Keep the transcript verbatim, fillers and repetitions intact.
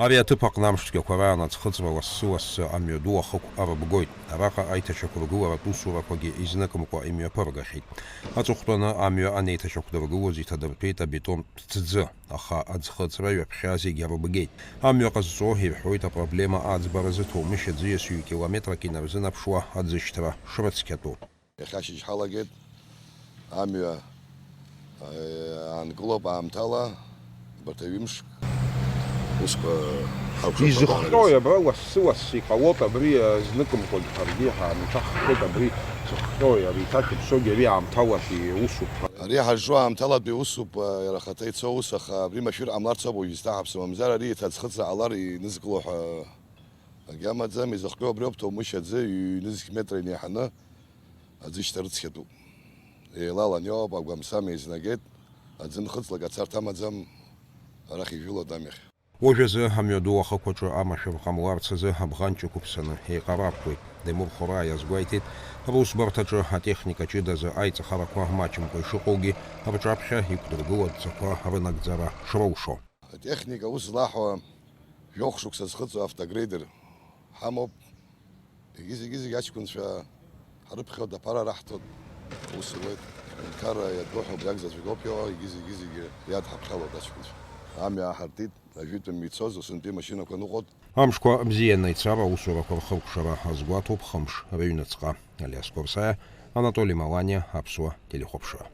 Ари аҭыԥ аҟны амшцәгьақәа раан аӡхыҵра лассы-лассы амҩаду ахықә арыбгоит. Араҟа аиҭашьақәыргыларатә усурақәагьы изныкымкәа имҩаԥыргахьеит. Аҵыхәтәаны амҩа анеиҭашьақәдыргылоз иҭадыртәеит абетонтә ҭӡы, аха аӡхыҵра ҩаԥхьа зегьы арыбгеит. Амҩа ҟазҵо ирҳәоит апроблема аӡбара зыҭоумышь аӡиасҩы километрак инарзынаԥшуа аӡышьҭра шрыцқьатәу. Иахьа ашьыжь ҳалагеит, амҩа, э, аанкылоуп аамҭала, абарҭ аҩымш усқәа ҳакәшап. Изыхҟьои абра лассы-лассы иҟалоит, абри, э, зныкымкәагь ҳаргьы ҳаамҭаххеит, абри зыхҟьои, ари иҭашәыԥсогьы ари аамҭалатәи усуп. Ари ҳазҿу аамҭалатәи усуп, э, иара ахаҭа ицо ус, аха абри машәыр ҟамларц ауп уажәшьҭа ҳаԥсы, мамзар ари иҭаӡхыҵра ҟалар инызкыло ҳәа. Агьама аӡам, изыхҟьо абриоуп, ҭоумышь аӡы, ҩ-нызқь метра инеиҳаны аӡышьҭа рыцқьатәуп. Еилалан иоуп, агәамсам еизнагеит, аӡы нхыҵлак ацарҭа амаӡам, арахь ижәылоит амҩахь. Уажәазы амҩаду ахықәаҿы амашәыр ҟамларц азы абӷанҷ ықәыԥсаны еиҟарартәуеит. Демурхо Раа иазгәеиҭеит, русбарҭаҿы атехника ҷыдазы аиҵахарақәа маҷымкәа ишыҟоугьы, рҿаԥхьа иқәдыргыло адҵақәа рынагӡара шроушо. Атехника аус злаҳауа жәохә шықәса зхыҵуа автогрейдер ҳамоуп. Егьи-зегьы-зегь аҷкәынцәа ҳрыԥхьоит, аԥара раҳҭоит, аус руеит. Аҳәынҭқарра иатәу ҳәа убри акзаҵәык ауп иҟоу, егьи-зегьы-зегьы иадҳаԥхьалоит аҷкәынцәа. Амҩа аҳартит, ажәытәан ицоз, усынтәи машьынақәа ныҟәоит. Амшқәа бзианы ицар аусурақәа рхыркәшара азгәаҭоуп хымш рыҩныҵҟа. Алиас Қәарсаиа, Анатоли Маланиа, Аԥсуа телехәаԥшра.